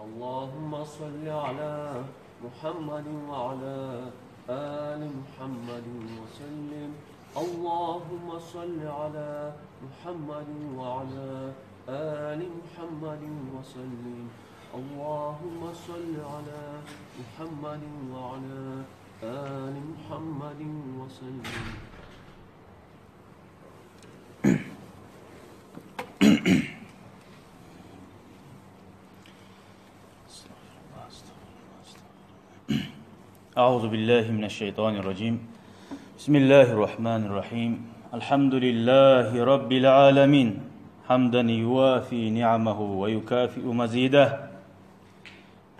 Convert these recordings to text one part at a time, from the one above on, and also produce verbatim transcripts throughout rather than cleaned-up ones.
اللهم صل على محمد وعلى آل محمد وسلم. اللهم صل على محمد وعلى آل محمد وسلم. اللهم صل على محمد وعلى آل محمد وسلم. أعوذ بالله من الشيطان الرجيم. بسم الله الرحمن الرحيم. الحمد لله رب العالمين، حمدا يوافي نعمه ويكافئ مزيده،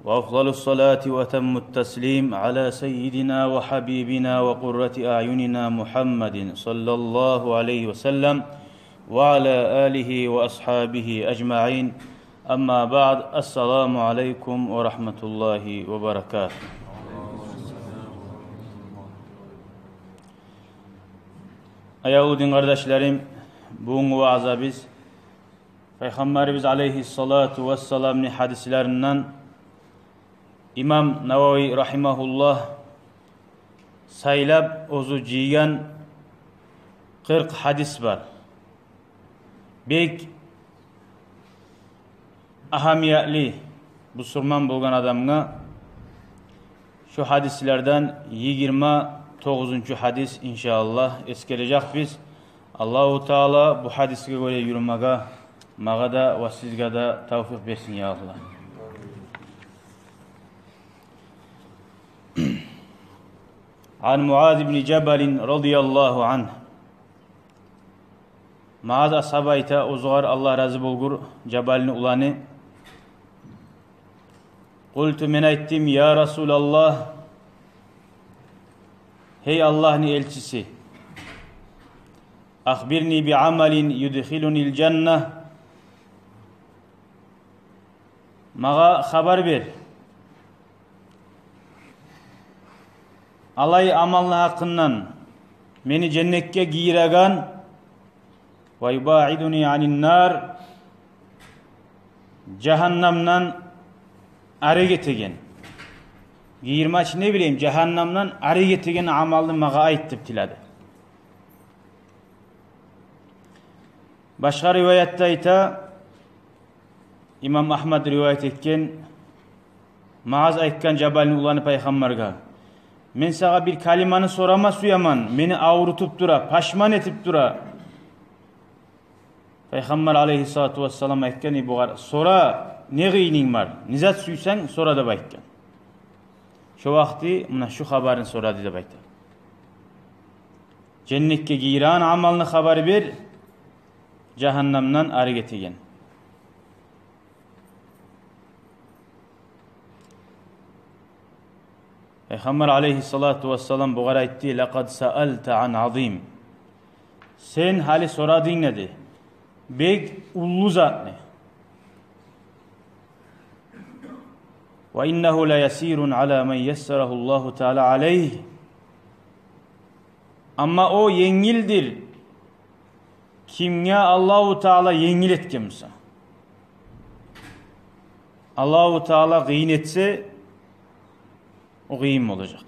وأفضل الصلاة وأتم التسليم على سيدنا وحبيبنا وقرة أعيننا محمد صلى الله عليه وسلم وعلى آله وأصحابه أجمعين. أما بعد، السلام عليكم ورحمة الله وبركاته. Аявлу дин къардашларым, бугюнгю ваъзабыз Пайхаммарыбыз алейгьиссалату вассаламны гьадислеринден. Имам Навави рагьимагьуллагь сайлап оьзю жыйгъан къыркъ гьадис бар. Бек агьамиятлы бусурман болгъан адамгъа. Шо гьадислерден йигирма тогъузунчу гьадис, иншааллагь, эсгережекбиз. Аллагьу Таала бу гьадисге гёре юрюмеге магъа да ва сизге де тавфикъ берсин, я Аллагь. عن معاذ بن جبل رضي الله عنه. Муаз асгьаба айта, оьзюгер Аллагь рази болгъур, Жабалны уланы: قلت, мен айтдым: يا رسول الله, гьей Аллагьны элчиси, أخبرني بعمل يدخلني الجنة. Магъа хабар бер алай амалны гьакъындан, мени женнетге гийиреген, ويباعدني عن النار, жагьаннамдан арек этеген. Гийирмек чи, не билейим, жагьаннамдан арек этеген амалны магъа айт деп тиледи. Башгъа риваятда айта, имам Агьмад риваят этген, Муаз айтгъан, Жабалны уланы, Пайхаммаргъа: мен сагъа бир калиманы сорама сюемен, мени аврутуп тура, пашман этип тура. Пайхаммар алейгьиссалату вассалам айтгъан: эй, бугъар сора, не къыйынынг бар, не зат сюйсенг сора, деп айтгъан. Шо вакъти муна шу хабарны сорады деп айта. Женнетге гийиреген амалны хабар бер, жагьаннамдан арек этеген. Пайхаммар алейгьиссалату вассалам бугъар айтды: لقد سألت عن عظيم. Сен гьали сорадынг, деди, бек уллу затны. وإنه ليسير على من يسره الله تعالى عليه. Амма о енгилдир, кимге Аллагьу Таала енгил этген буса. Аллагьу Таала къыйын этсе, о къыйын болажакъ.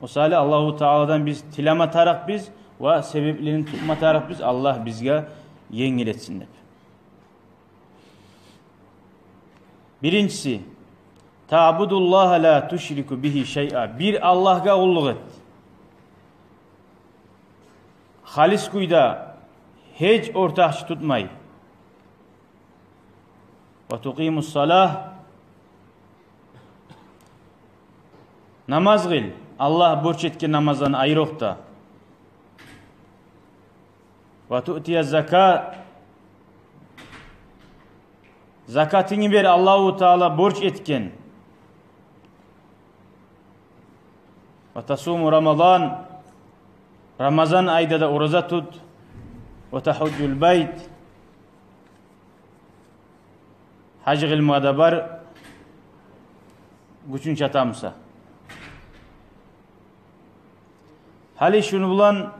О саялы Аллагьу Тааладан биз тилеме тарыкъбыз ва себеплерин тутма тарыкъбыз, Аллагь бизге енгил этсин деп. Биринчиси: تعبد الله لا تشرك به شيئا. Бир Аллагьгъа къуллукъ эт, халис кюйде, гьеч ортакъчы тутмай. وتقيم الصلاة. Намаз къыл, Аллагь борч этген намазланы айрокъда. وتؤتي الزكاة. Закатынгны бер, Аллагьу Таала борч этген. وتصوم رمضان. Рамазан айда да ораза тут. وتحج البيت. Гьаж къылмагъа да бар, гючюнг чата буса. Гьали шуну булан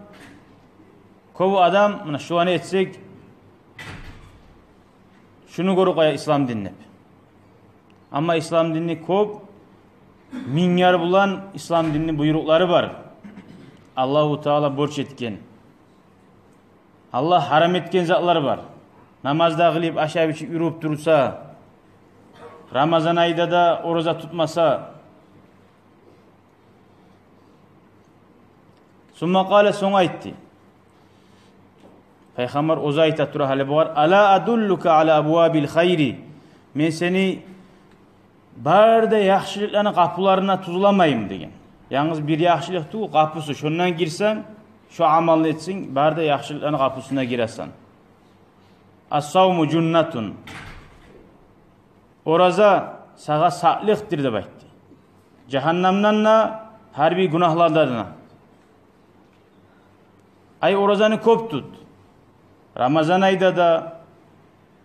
кёп адам, муна шуланы этсек, шуну гёрюп къоя ислам дин деп. Амма ислам динни кёп, минглер булан ислам динни буйрукълары бар. Аллагьу Таала борч этген, Аллагь гьарам этген затлар бар. Намаз да къылып, ашап-ичип юрюп турса, Рамазан айда да ораза тутмаса. Сумма къала, сонг айтды. Пайхаммар оьзю айта тура гьали бугъар: «Ала адуллука ала абвабил хайри?» Мен сени бары да яхшылыкъланы къапуларына тюзюлмейимми деген. Янгыз бир яхшылыкъ тюгюл, къапусу. Шондан гирсенг, шо амалны этсенг, бары да яхшылыкъланы къапусуна гиресен. «Ас-савму жуннатун». Ораза сагъа сакълыкъдыр деп айтды. Жагьаннамдан да, гьар бир гюнагьлардан да. Ай, оразаны кёп тут. Рамазан айда да,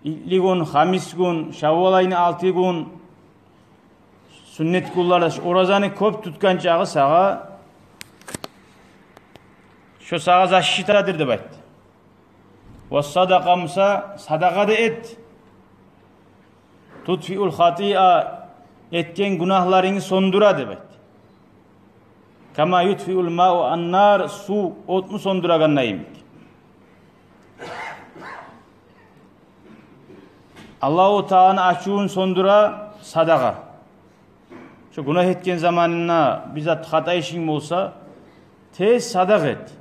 итли гюн, хамис гюн, шаввал айны алты гюн, сюннет гюнлерде шу оразаны кёп тутгъан чакъы сагъа, шо сагъа защитадыр деп айтды. Ва садакъа буса, садакъа да эт. Тутфиул хатиа, этген гюнагьларынгны сёндюре деп айтды. Кама ютфиул мау ан-нар, сув отну сёндюрегенде йимик. Аллагьу Тааланы ачувун сёндюре садакъа. Шо гюнагь этген заманында бир зат, хата ишинг болса, тез садакъа эт.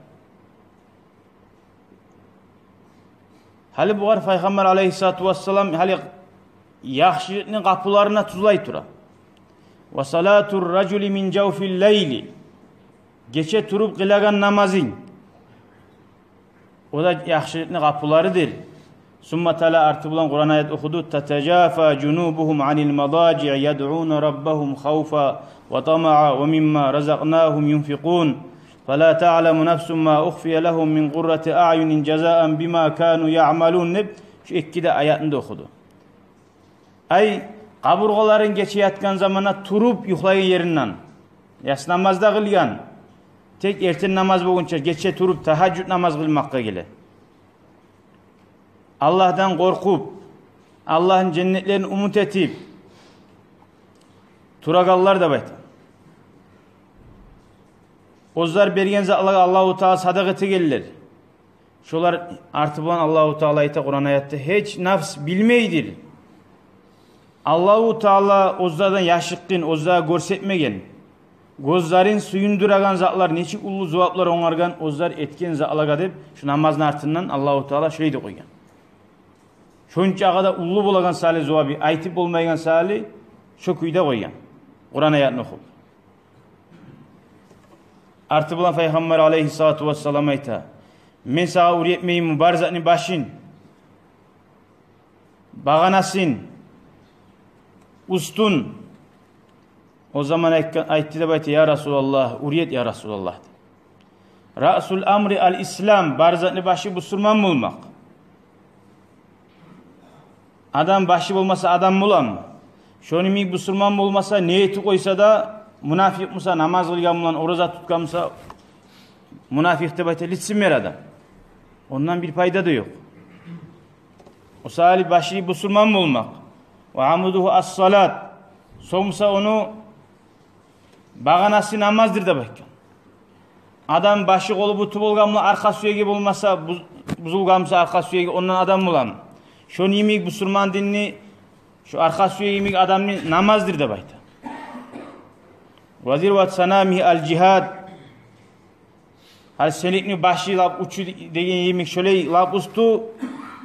Гьали бугъар Пайхаммар алайгьиссалату вассалам гьали яхшылыкъны къапуларына тюзлей тура. «Ва салатур ражули мин жавфил лайли». Гече туруп къылагъан намазынг, о да яхшылыкъны къапуларыдыр. Сумма тала, арты булан Къуран аят охуду: «Татажафа жунубугьум анил мадажиъ ядъуна раббагьум хавфа ва тамаа ва мимма разакънагьум юнфикъун. Фала таъламу нафсун ма ухфия лагьум мин къуррати аъюнин жазаан бима кану яъмалун», — деп, шу эки де аятны да охуду. Ай, къабургъаларын гече ятгъан заманда туруп юхлайгъан еринден, яссы намаз да къылгъан, тек эртен намаз болгъунча гече туруп тагьажжуд намаз къылмакъгъа геле. Аллагьдан къоркъуп, Аллагьны женнетлерин умут этип турагъанлар деп айта. Оьзлер берген затлагъа Аллагьу Таала садакъа этегенлер. Шолар арты булан Аллагьу Таала айта Къуран аятда: гьеч нафс билмейдир. Аллагьу Таала оьзлерден яшыртгъын, оьзлеге гёрсетмеген, гёзлерин сююндюреген затлар, нечик уллу зуваплар онгаргъан оьзлер этген затлагъа деп, шу намазны артындан Аллагьу Таала шолай деп къойгъан. Шончагъа да уллу болагъан саялы зувабы, айтып болмайгъан саялы, шо кюйде къойгъан Къуран аятны охуп. Арты булан Пайхаммар алайгьиссалату вассалам айта: «Мен сагъа уьйретмейимми бар затны башын, багъанасын, уьстюн?» О заман айтгъан, айтды деп айта: «Я Расулаллагь, уьйрет, я Расулаллагь», — деп. «Расул амри ал-ислам», бар затны башы бусурман болмакъ. Адам башы болмаса, адам боламы? Шону йимик бусурман болмаса, не этип къойса да, мунафикъ буса, намаз къылгъан булан, ораза тутгъан буса, мунафикъ деп айта, лицемер адам. Ондан бир пайда да ёкъ. О саялы башы бусурман болмакъ. «Ва амудугьу ас-салат». Сонг буса ону багъанасы намаздыр деп айтгъан. Адам башы, къолу, буту болгъан булан, аркъа сюеги болмаса, буз-, бузулгъан буса аркъа сюеги, ондан адам боламы? Шону йимик бусурман динни, шо аркъа сюеги йимик адамны намаздыр деп айта. «Ва зирвату санамигьи ал-жигьад». Гьали сеникни башы лап учу деген йимик, шолай лап уьстю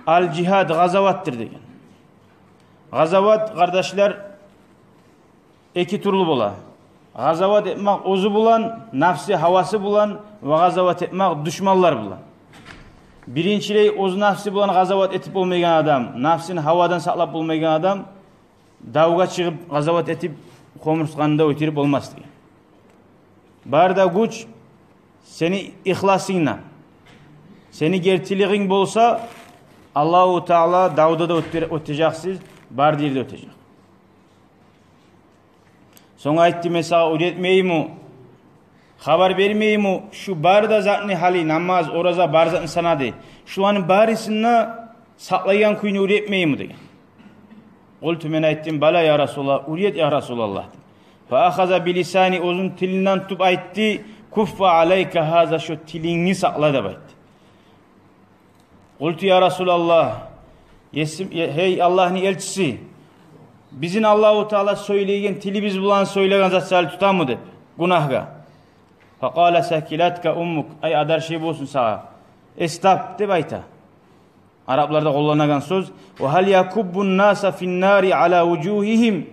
ал-жигьад, къазаватдыр деген. Къазават, къардашлар, эки тюрлю бола. Къазават этмек оьзю булан, нафсы, гьавасы булан, ва къазават этмек душманлар булан. Биринчилей, оьз нафсы булан къазават этип болмайгъан адам, нафсын гьавадан сакълап болмайгъан адам, давгъа чыгъып, къазават этип, хомурсгъаны да оьтюрюп болмас деген. Бары да гюч сени ихласынгда, сени гертилигинг болса, Аллагьу Таала давда да оьтер-, оьтежексиз, бары да ерде оьтежек. Сонг айтды: «Мен сагъа уьйретмейимми, хабар бермейимми, шу бары да затны гьали, намаз, ораза, бары затны санады, шуланы барысын да сакълайгъан кюйню уьйретмейимми?» — деген. Къулту, мен айтдым: «Бала, я Расулаллагь, уьйрет, я Расулаллагь», — деп. Фа ахаза би лисани, оьзюню тилинден тутуп айтды: «Куффа алайка гьаза, шо тилингни сакъла», — деп айтды. Къулту: «Я Расулаллагь, есим, э, гьей Аллагьны элчиси, бизин Аллагьу Таала сёйлейген тилибиз булан сёйлеген зат саялы тутамы?» — деп, гюнагьгъа. Факъала: «Сакилатка уммук, ай, адаршай болсун сагъа, эс тап», — деп айта. Арапларда къолланагъан сёз. «Ва гьал якуббун наса фин нари ала вужугьигьим?»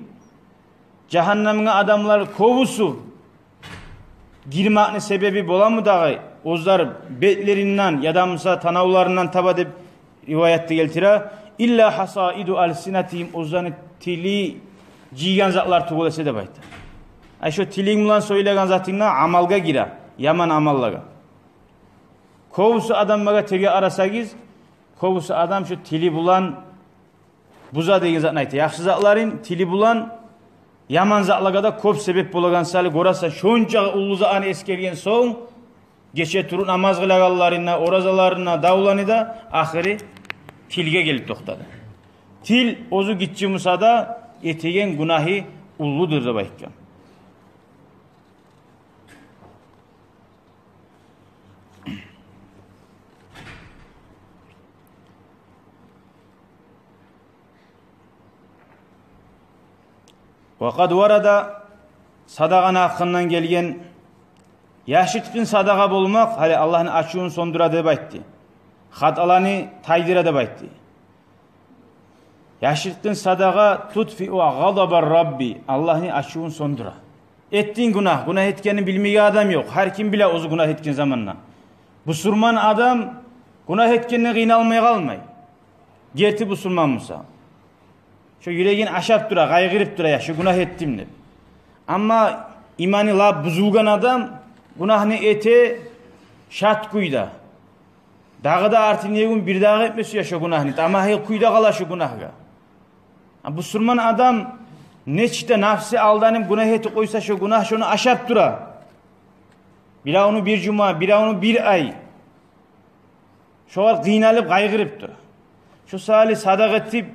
Жагьаннемге адамлар кёбюсю гирмекни себеби боламы дагъы, оьзлер бетлеринден яда буса танавларындан таба деп риваятда гелтире. «Илла гьасаиду алсинатигьим, оьзлени тили жыйгъан затлар тюгюл эсе», — деп айта. Ай, шо тилинг булан сёйлеген затынг да амалгъа гире, яман амаллагъа. Кёбюсю адамлагъа тергеп къарасагъыз, кёбюсю адам шо тили булан буза деген затны айта. Яхшы затларын тили булан, яман затлагъа да кёп себеп болагъан саялы гёресен, шончакъы уллу затны эсгерген сонг, гече туруп намаз къылагъанларына, оразаларына давланы да, ахыры тилге гелип токътады. Тил оьзю гиччи буса да, этеген гюнагьы уллудур деп айтгъан. Ва къад варада, садагъаны гьакъындан гелген, яшыртгъын садагъа болмакъ, гьали, Аллагьны ачувун сёндюре деп айтды. Хаталаны тайдыра деп айтды. Яшыртгъын садагъа тутфиу гъадаба Рабби, Аллагьны ачувун сёндюре. Этдинг гюнагь, гюнагь этгенин билмеген адам ёкъ. Гьар ким биле оьзю гюнагь этген заманда. Бусурман адам гюнагь этгенде къыйналмай къалмай. Герти бусурман буса, шо юрегин ашап тура, къайгъырып тура, я, шо гюнагь этдим деп. Амма иманы лап бузулгъан адам гюнагьны эте шат кюйде. Дагъы да артындагъы гюн бирдагъы этме сюе шо гюнагьны, тамагьы кюйде къала шо гюнагьгъа. А бусурман адам нечик де нафсы алданып гюнагь этип къойса, шо гюнагь шону ашап тура. Биревню бир жума, биревню бир ай. Шогъар къыйналып, къайгъырып тура. Шо саялы садагъа этип,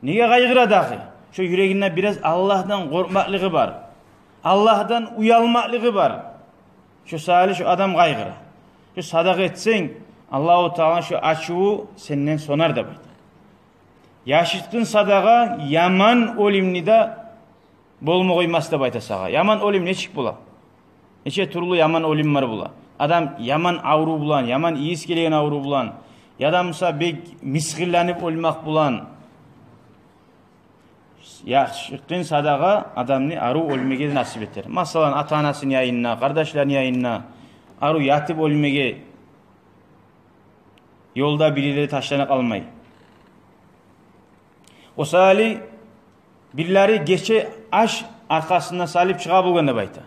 неге къайгъыра дагъы? Шо юрегинде бираз Аллагьдан къоркъмакълыгъы бар, Аллагьдан уялмакълыгъы бар. Шо саялы шо адам къайгъыра. Шо садагъа этсенг, Аллагьу Тааланы шо ачуву сенден сёнер деп айта. Яшыртгъын садагъа яман оьлюмню де болма къоймас деп айта сагъа. Яман оьлюм нечик бола? Нече тюрлю яман оьлюмлер бола. Адам яман аврув булан, яман ийис гелеген аврув булан, яда буса бек мисгинленип оьлмек булан. Яшыртгъын садагъа адамны арив оьлмеге насип этер. Масала, ата-анасыны янында, къардашларыны янында арив ятып оьлмеге, ёлда бирлери ташлана къалмай. О саялы бирлери гече аш аркъасына салып чыгъа болгъан деп айта.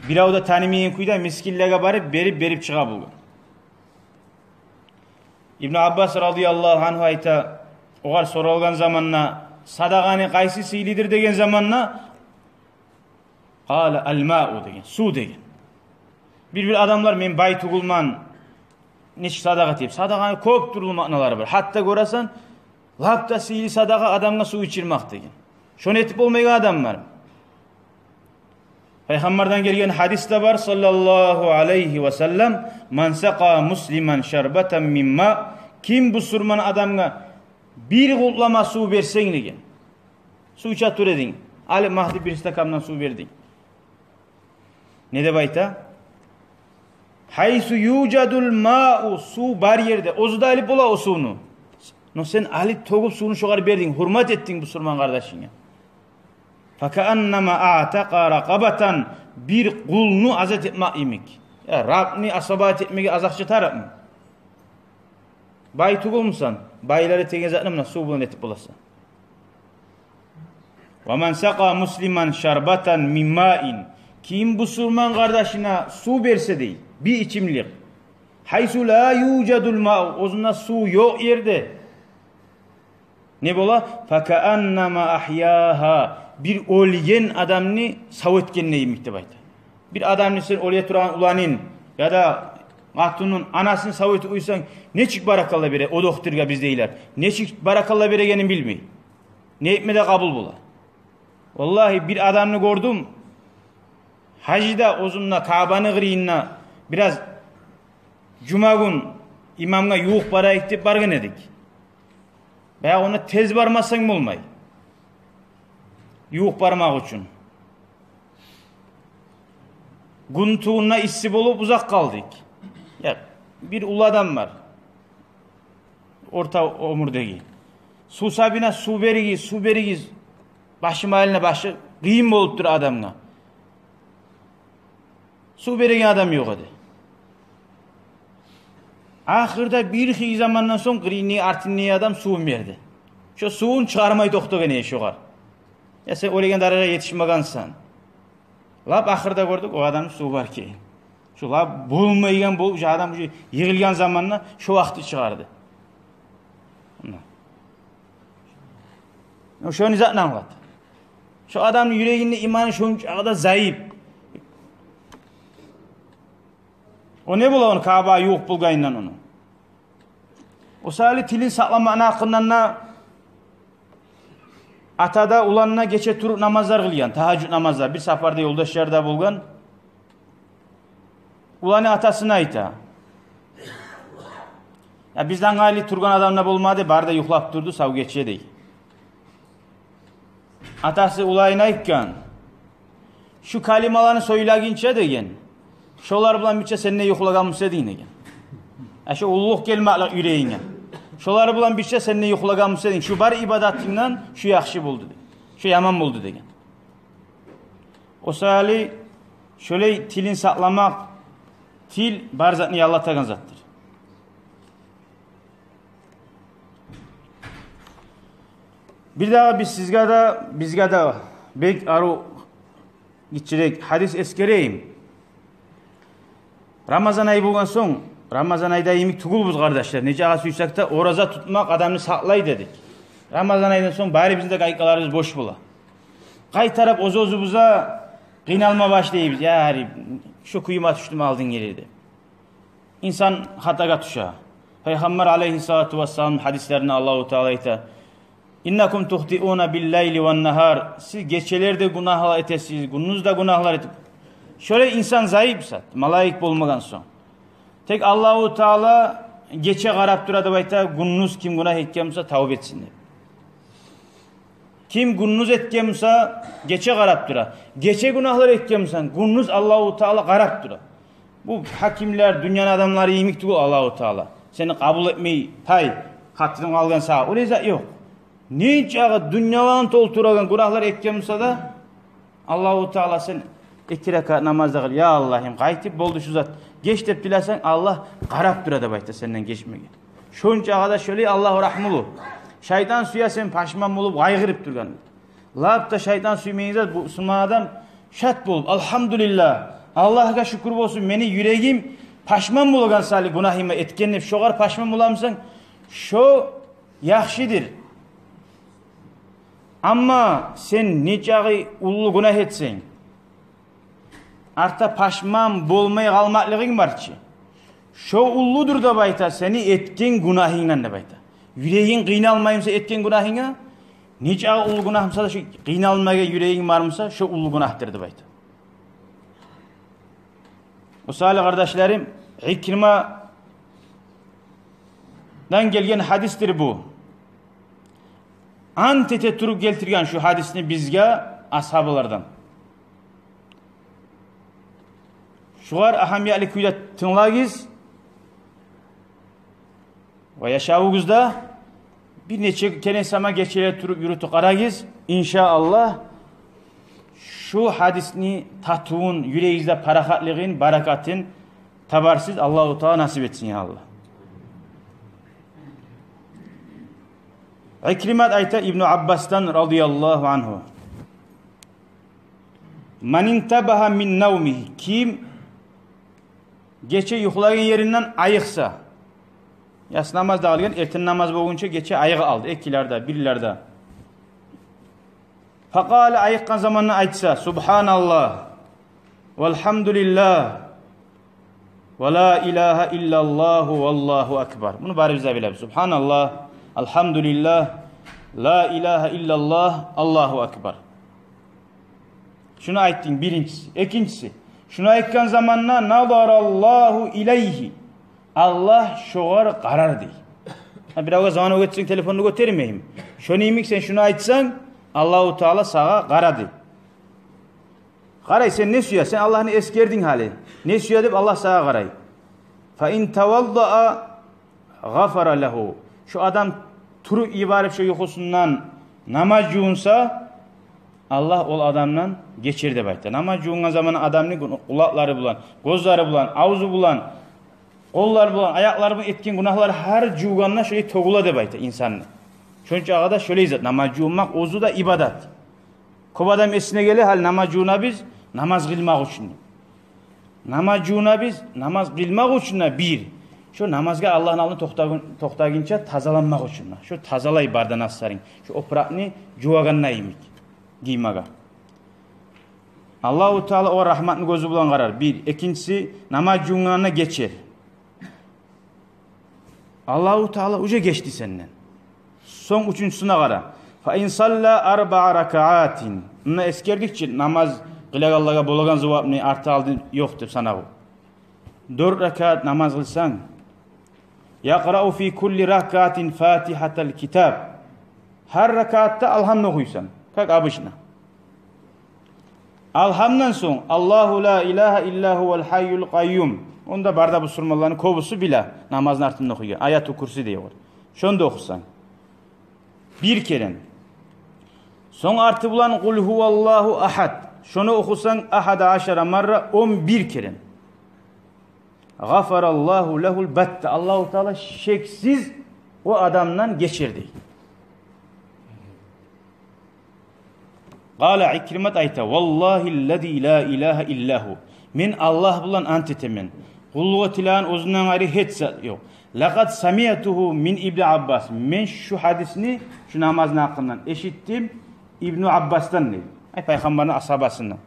Бирев де танымайгъан кюйде мискинлеге барып, берип, берип чыгъа болгъан. Ибну Аббас радияллагьу ангьу айта, огъар соралгъан заманда, садагъаны къайсы сыйлыдыр деген заманда, къала: «Ал-мау», — деген, сув деген. Бир-бир адамлар: «Мен бай тюгюлмен, нечик садагъа этейим?» Садагъаны кёп тюрлю маъналары бар. Гьатта гёресен, лап да сыйлы садагъа адамгъа сув ичирмек деген. Шону этип болмайгъан адам бар. Пайхаммардан гелген гьадис де бар, саллаллагьу алайгьи ва саллам: «Ман сакъа муслиман шарбатан мин ма», ким бусурман адамгъа бир къултлама сув берсенг деген. Сув иче тура эдинг, алып магьди бир стакандан сув бердинг. Не деп айта? «Гьайсу южадул мау», сув бар ерде. Оьзю де алып бола о сувну. Но сен алып тёгюп сувну шогъар бердинг, гьюрмет этдинг бусурман къардашынга. «Факааннама аътакъа ракъабатан», бир къулну азат этмек йимик. Я, Раббыны асабат этмеге аз акъча тарыкъмы? Бай тюгюлмюсен, байлар этеген затны муна сув булан этип боласан. «Ва ман сакъа муслиман шарбатан мин маин», ким бусурман къардашына сув берсе дей, бир ичимлик. «Гьайсу ла южадул мау», оьзюнде сув ёкъ ерде. Не бола? «Факааннама агьягьа», бир оьлген адамны сав этгенде йимик деп айта. Бир адамны сен оьле турагъан уланын, яда Къатынын, анасын сав этип къойсанг, нечик баракалла бере о докторгъа, биз дейлер. Нечик баракалла берегенин билмей. Не этме де къабул бола. Валлагьи, бир адамны гёрдюм. Гьажда, оьзюнде, Каабаны къырыйында бираз жума гюн имамгъа ювукъ барайыкъ деп баргъан эдик. Баягъы онда тез бармасанг болмай. Ювукъ бармакъ учун. Гюн тувунда исси болуп узакъ къалдыкъ. Я, бир уллу адам бар. Орта оьмюрдеги. Сув сабына, сув беригиз, сув беригиз. Башым айлана, башы къыйын болуп тура адамгъа. Сув береген адам ёкъ эди. Ахырда бир хыйлы замандан сонг къырыйны артындагъы адам сувун берди. Шо сувун чыгъармай токътагъан эди шогъар. Я, сен ойлайгъан даражагъа етишмегенсен. Лап ахырда гёрдюк, о адамны сув бар экен. Шо лап болмайгъан болуп, шо адам уже йыгъылгъан заманда шо вакъти чыгъарды. Муна. Шону затны англата. Шо адамны юрегинде иманы шончакъы да зайып. О не бола ону Каабагъа ювукъ болгъанындан ону? О саялы тилин сакъламакъны гьакъындан да, ата да, улан да гече туруп намазлар къылгъан, тагьажжуд намазлар. Бир сапарда ёлдашлар да болгъан. Уланы атасына айта: «Я, бизден къайры тургъан адам да болмады, бары да юхлап турду сав гече», — дей. Атасы уланына айтгъан: «Шу калималаны сёйлегинче, — деген, — шолар булан бирче сен де юхлагъан буса эдинг», — деген. «Я, шу уллулукъ гелмеклик юрегинге. Шолар булан бирче сен де юхлагъан буса эдинг. Шу бар ибадатынгдан шу яхшы болду, — деген. — Шу яман болду», — деген. О саялы шолай тилин сакъламакъ, тил бар затны яллатагъан затдыр. Бирдагъы биз сизге де, бизге де бек арив гиччирек гьадис эсгерейим. Рамазан ай болгъан сонг, Рамазан айда йимик тюгюлбюз, къардашлар. Нечакъы сюйсек де, ораза тутмакъ адамны сакълай дедик. Рамазан айдан сонг барыбызны да гьайкъаларыбыз бош бола. Къайтарып оьз-оьзюбюзге къыйналма башлайбыз. «Я Рабби, шу кююме тюшдюм алдынгъы ерде», — деп. Инсан хатагъа тюше. Пайхаммар алейгьиссалату вассаламны гьадислеринде Аллагьу Таала айта: «Иннакум тухтиуна биллайли ваннагьар». Сиз гечелер де гюнагьлар этесиз, гюндюз де гюнагьлар этип. Шолай инсан зайып зат, малайик болмагъан сонг. Тек Аллагьу Таала гече къарап тура деп айта, гюндюз ким гюнагь этген буса, тавба этсин деп. Ким гюндюз этген буса, гече къарап тура. Гече гюнагьлар этген бусанг, гюндюз Аллагьу Таала къарап тура. Бу гьакимлер, дюньяны адамлары йимик тюгюл Аллагьу Таала. Сени къабул этмей, тай, хатиринг къалгъан сагъа. Олай зат ёкъ. Нечакъы дюньяланы толтурагъан гюнагьлар этген буса да, Аллагьу Таала, сен эки ракаат намаз да къыл, я Аллагьым, къайтып болду шу зат, геч деп тилесенг, Аллагь къарап тура деп айта сенден гечмеге. Шончакъы да шолай Аллагь рагьмулу. Шайтан сюе сен пашман болуп къайгъырып тургъан. Лап да шайтан сюймейген зат, бу бусурман адам шат болуп: «Алгьамдулиллагь, Аллагьгъа шюкюр болсун, мени юрегим пашман болагъан саялы гюнагьыма этген», — деп, шогъар пашман боламысан, шо яхшыдыр. Амма сен нечакъы уллу гюнагь этсенг, артда пашман болмай къалмакълыгъынг бар чы, шо уллудур деп айта сени этген гюнагьынгдан деп айта. Юрегинг къыйналмаймыса этген гюнагьынга, нечакъы уллу гюнагь буса да, шо къыйналмагъа юрегинг бармыса, шо уллу гюнагьдыр деп айта. О саялы, къардашларым, Икримадан гелген гьадисдир бу. Ант эте туруп гелтирген шу гьадисни бизге асгьабалардан. Шугъар агьамиятлы кюйде тынглагъыз. Ва яшавугъузда бир нече керен сама гечелер туруп юрютюп къарагъыз. Иншааллагь, шу гьадисни татывун, юрегигизде парахатлыгъын, баракатын табарсыз. Аллагьу Таала насип этсин, я Аллагь. Икримат айта Ибну Аббасдан, радияллагьу ангьу: «Ман интабагьа мин навмигьи», ким гече юхлагъан еринден айыкъса. Яссы намаз да къылгъан, эртен намаз болгъунча гече айыгъып къалды, экилерде, бирлерде. «Факъала», айыкъгъан заманда айтса: «Субгьаналлагь, валгьамдулиллагь, Ва ла илагьа иллаллагьу валлагьу акбар. Муну барыбыз да билебиз. Субгьаналлагь, альгьамдулиллагь, ла илагьа иллаллагь, Аллагьу акбар. Шуну айтдынг, биринчиси. Экинчиси, шуну айтгъан заманда, назараллагьу илайгьи, Аллагь шогъар къарар дей. Гьа, биревге звонок этсенг, телефонну гётермейми? Шону йимик, сен шуну айтсанг, Аллагьу Таала сагъа къарады. Къарай, сен не сюе? Сен Аллагьны эсгердинг гьали. Не сюе деп Аллагь сагъа къарай. Фа ин таваддаа гъафара лагьу. Шо адам туруп йиберип шо юхусундан намаз жувунса, Аллагь ол адамдан гечер деп айта. Намаз жувунгъан заман адамны гю-, къулакълары булан, гёзлери булан, авзу булан, къоллар булан, аякълар булан этген гюнагьлар гьар жувгъанда шолай тёгюле деп айта инсанны. Шончагъы да шолай зат, намаз жувунмакъ оьзю де ибадат. Кёп адам эсине геле, гьали намаз жувунабыз намаз къылмакъ учун. Намаз жувунабыз намаз къылмакъ учун да бир. Шо намазгъа Аллагьны алдына токътагъын-, токътагъынча тазаланмакъ учун да. Шо тазалай бары да насларынг. Шо опуракъны жувагъанда йимик гиймеге. Аллагьу Таала огъар рагьматны гёзю булан къарар. Бир. Экинчиси, намаз жувунгъанда гечер. Аллагьу Таала уже гечди сенден. Сонг уьчюнчюсюне къара. Фа ин салла арбаа ракаатин. Муна эсгердик чи, намаз къылагъанлагъа болагъан зувапны арты-алды ёкъ деп санагъу. Дёрт ракаат намаз къылсанг, якърау фи кулли ракаатин фатигьатал китаб. Гьар ракаатда Алгьамны охуйсан, как обычно. Алгьамдан сонг Аллагьу ла илагьа илла гьувал гьайюл къайюм. Ону да бары да бусурманланы кёбюсю биле, намазны артында охуйгъан. Аятул Курси дей огъар. Шону да охусан бир керен. Сонг арты булан къул гьуваллагьу агьад. Шону охусанг, агьада ашара марра, он бир керен. Гъафараллагьу лагьул батта. Аллагьу Таала шексиз о адамдан гечер дей. Къала, Икримат айта: «Валлагьи ллази ла илагьа илла гьу». Мен Аллагь булан ант этемен, къуллукъ этилеген оьзюнден къайры гьеч зат ёкъ. «Лакъад самиътугьу мин Ибни Аббас». Мен шу гьадисни, шу намазны гьакъындан эшитдим Ибну Аббасдан, дей. Ай, Пайхаммарны асгьабасындан.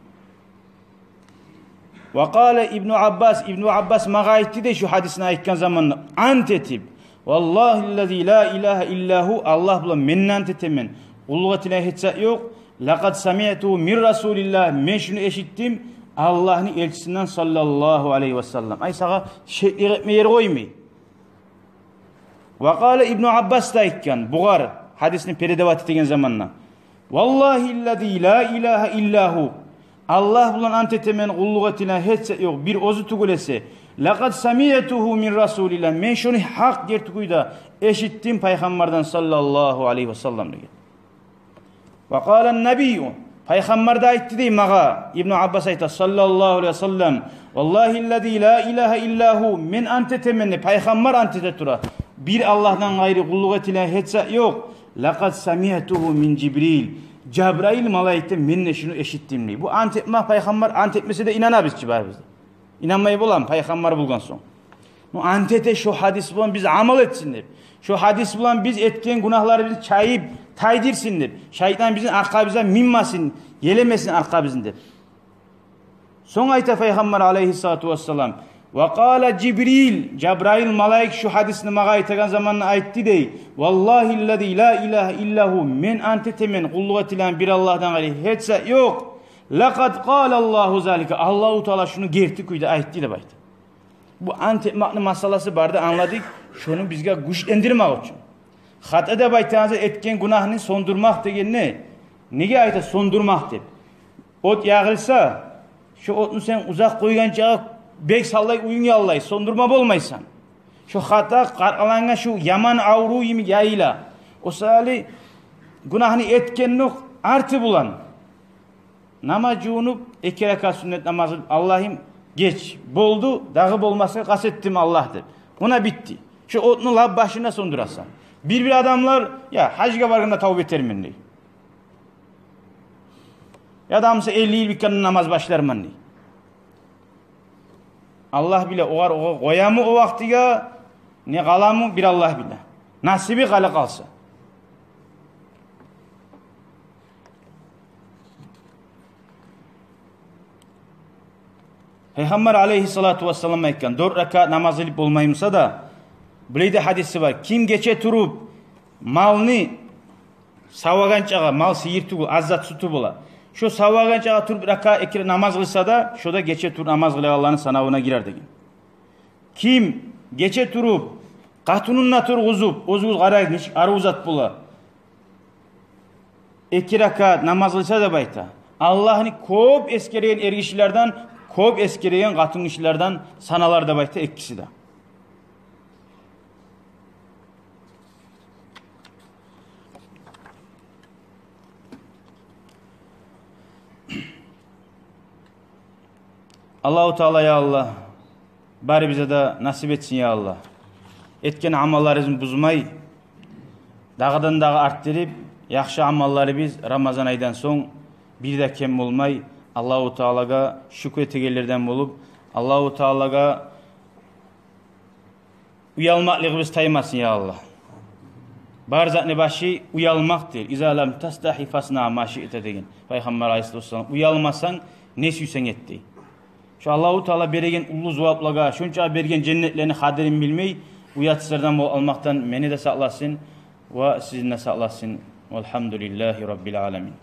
«Ва къала Ибну Аббас», Ибну Аббас магъа айтды, дей, шу гьадисни айтгъан заманда ант этип: «Валлагьи ллази ла илагьа илла гьу», Аллагь булан мен ант этемен, къуллукъ этилеген гьеч зат ёкъ. «Лакъад самиътугьу мин Расулиллагь», мен шуну эшитдим Аллагьны элчисинден, саллаллагьу алайгьи ва саллам. Ай, сагъа шеклик этме ер къоймай. Ва къала Ибну Аббас да айтгъан бугъар, гьадисни передавать этеген заманда: «Валлагьи ллази ла илагьа илла гьу». Аллагь булан ант этемен, къуллукъ этилеген гьеч зат ёкъ, бир оьзю тюгюл эсе. «Лакъад самиътугьу мин Расулиллагь». Мен шуну гьакъ герти кюйде эшитдим Пайхаммардан, саллаллагьу алайгьи ва саллам, деген. «Ва къала ннабийю», Пайхаммар да айтды, дей, магъа, Ибну Аббас айта, саллаллагьу алайгьи ва саллам: «Валлагьи ллази ла илагьа илла гьу», мен ант этемен, дей, Пайхаммар ант эте тура, бир Аллагьдан къайры къуллукъ этилеген гьеч зат ёкъ. «Лакъад самиътугьу мин Жибрил». Жабрайыл малайикден мен де шуну эшитдим, дей. Бу ант этме, Пайхаммар ант этмесе де, инанабыз чы барыбыз да. Инанмай боламы, Пайхаммар болгъан сонг? Ну, ант эте шо гьадис булан биз амал этсин деп. Шо гьадис булан биз этген гюнагьларыбызны чайып тайдырсын деп. Шайтан бизин аркъабыздан минмесин, елемесин аркъабызны деп. Сонг айта Пайхаммар, алайгьиссалату вассалам: «Ва къала Жибрил», Жабрайыл малайик шу гьадисни магъа айтагъан заманда айтды, дей: «Валлагьи ллази ла илагьа илла гьу», мен ант этемен, къуллукъ этилеген бир Аллагьдан къайры гьеч зат ёкъ. «Лакъад къалаллагьу залика», Аллагьу Таала шуну герти кюйде айтды деп айта. Бу ант этмекни масъаласы бары да, англадыкъ, шону бизге гючлендирмек учун. Хата деп айтагъан зат этген гюнагьны сёндюрмек деген не? Неге айта сёндюрмек деп? От ягъылса, шо отну сен узакъ къойгъанча бек саллай уьюнг яллай, сёндюрме болмайсан. Шо хата къаркъарангъа шо яман аврув йимик яйыла. О саялы гюнагьны этгендокъ арты булан намаз жувунуп, эки ракаат сюннет намаз къылып: «Аллагьым, геч, болду, дагъы болмасгъа къаст этдим, Аллагь», — деп. Муна битди. Шо отну лап башында сёндюресен. Бир-бир адамлар: «Я, гьажгъа баргъанда тавба этермен», — дей. Я да буса: «Элли йыл битгенде намаз башларман», — дей. Аллагь биле, огъар, огъар къоямы о вакътиге, не къаламы, бир Аллагь биле. Насиби къала къалса. Пайхаммар алейгьиссалату вассалам айтгъан, дёрт ракаат намаз къылып болмаймыса да, булай да гьадиси бар. Ким гече туруп малны савагъанчагъа, мал сыйыр тюгюл, аз зат сютю бола, шо савагъанчагъа туруп рака-, эки намаз къылса да, шо да гече туруп намаз къылагъанланы санавуна гирер деген. Ким гече туруп къатынын да тургъузуп, оьзюгюз къарайгъыз, нечик арив зат бола, эки ракаат намаз къылса деп айта, Аллагьны кёп эсгерген эргишилерден, кёп эсгерген къатынгишилерден саналар деп айта экиси де. Аллагьу Таала, я Аллагь, барыбызгъа да насип этсин, я Аллагь. Этген амалларыбызны бузмай, дагъыдан-дагъы артдырып, яхшы амалларыбыз Рамазан айдан сонг бир де кем болмай, Аллагьу Таалагъа шюкюр этегенлерден болуп, Аллагьу Таалагъа уялмакълыгъыбыз таймасын, я Аллагь. Бар затны башы уялмакъдыр. «Иза лам тастахи фаснаъ ма шиъта», — деген Пайхаммар алейгьиссалату вассалам. Уялмасанг, не сюйсенг эт, дей. Шо Аллагьу Таала береген уллу зуваплагъа, шонча берген женнетлени къадирин билмей, уятсызлардан бол-, алмакъдан мени де сакъласын ва сизин де сакъласын. Валгьамдулиллагьи раббил аламин.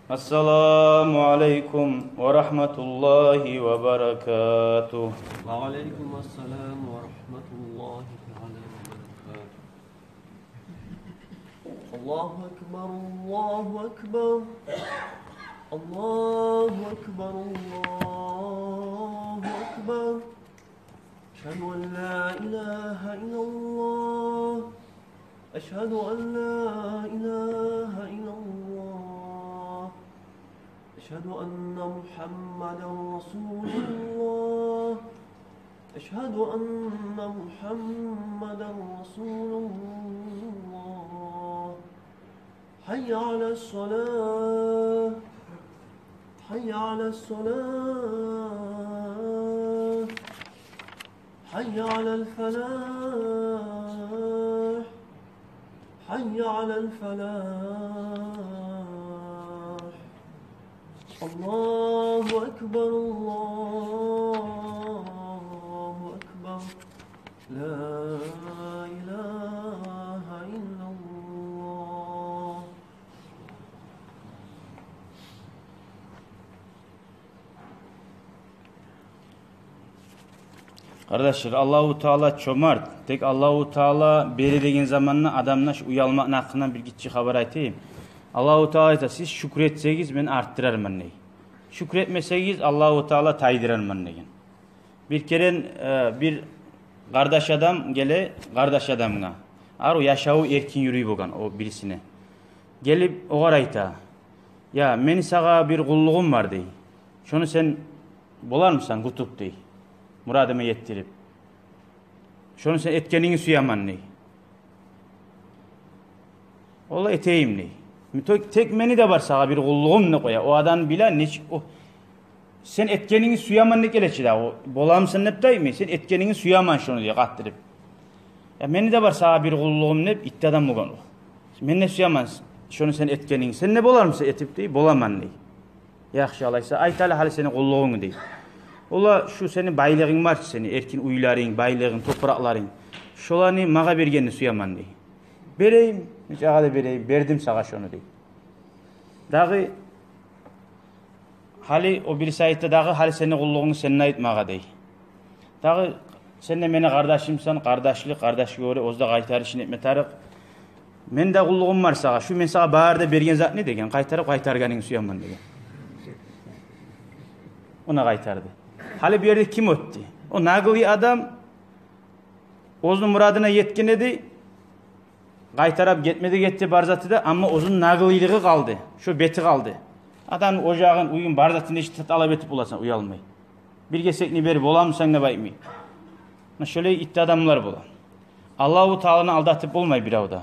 Ассаламу алейкум ва рагьматуллагьи ва баракатугь. وعليكم السلام ورحمة الله تعالى وبركاته. الله أكبر، الله أكبر، الله أكبر، الله أكبر. أشهد أن لا إله إلا الله. أشهد أن لا إله إلا الله. أشهد أن محمدا رسول الله. أشهد أن محمدا رسول الله. حي على الصلاة. حي على الصلاة. حي على الفلاح. حي على الفلاح. الله أكبر، الله أكبر. لا إله إلا الله. Къардашлар, Аллагьу Таала чомарт. Тек Аллагьу Таала бере деген заманда адамлар шу уялмакъны гьакъындан бир гиччи хабар айтайым. Аллагьу Таала айта: «Сиз шюкюр этсегиз, мен артдырарман», — дей. «Шюкюр этмесегиз, Аллагьу Таала тайдырарман», — деген. Бир керен, э, бир къардаш адам геле къардаш адамгъа. Арив яшаву эркин юрюй болгъан о бирисине. Гелип огъар айта: «Я, мени сагъа бир къуллугъум бар, — дей. — Шону сен болармысан кютюп, — дей, — мурадыма етдирип? Шону сен этгенинги сюемен», — дей. «Олай этейим», — дей. «Тек, тек мени де бар сагъа бир къуллугъум», — деп къоя. О адам биле нечик о, «Сен этгенинги сюемен», — деп геле чи дагъы. «О, боламысан?» — деп де айтмай. «Сен этгенинги сюемен шону», — дей къатдырып. «Я, мени де бар сагъа бир къуллугъум», — деп, итти адам болгъан о. «Мен де сюемен шону сен этгенинги. Сен де болармысан этип?» — дей. «Боламан», — дей. «Яхшы, алайса, айт гьали, гьали сени къуллугъунгну», — дей. «Олай, шу сени байлыгъынг бар чы, сени эркин уьйлеринг, байлыгъынг, топуракъларынг. Шоланы магъа бергенни сюемен», — дей. «Берейим, нечакъы да берейим, бердим сагъа шону», — дей. Дагъы гьали о бириси айтды дагъы: «Гьали сени къуллугъунгну сен де айт магъа», — дей. Дагъы: «Сен де мени къардашымсан, къардашлыкъ, къардашгъа гёре оьзю де къайтарышын этме тарыкъ. Мен де къуллугъум бар сагъа, шу мен сагъа бары да берген затны, — деген, — къайтарып къайтаргъанынг сюемен», — деген. Ону къайтарды. Гьали бу ерде ким оьтдю? О наглый адам оьзюню мурадына етген эди, къайтарып гетмеди, гетди бар заты да, амма оьзюню наглыйлыгъы къалды, шо бети къалды. Адамны ожагъын, уьюн, бар затын нечик талап этип боласан уялмай? Бир гесекни берип боламысан деп айтмай. Муна шолай итти адамлар бола. Аллагьу Тааланы алдатып болмай бирев де.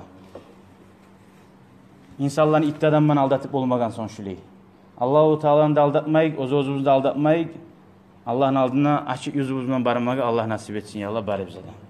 Инсанланы итти адамланы алдатып болмагъан сонг шолай. Аллагьу Тааланы да алдатмайыкъ, оьз-оьзюбюзню де алдатмайыкъ. Аллагьны алдына ачыкъ юзюбюз булан бармагъа Аллагь насип этсин, я Аллагь, барыбызгъа да.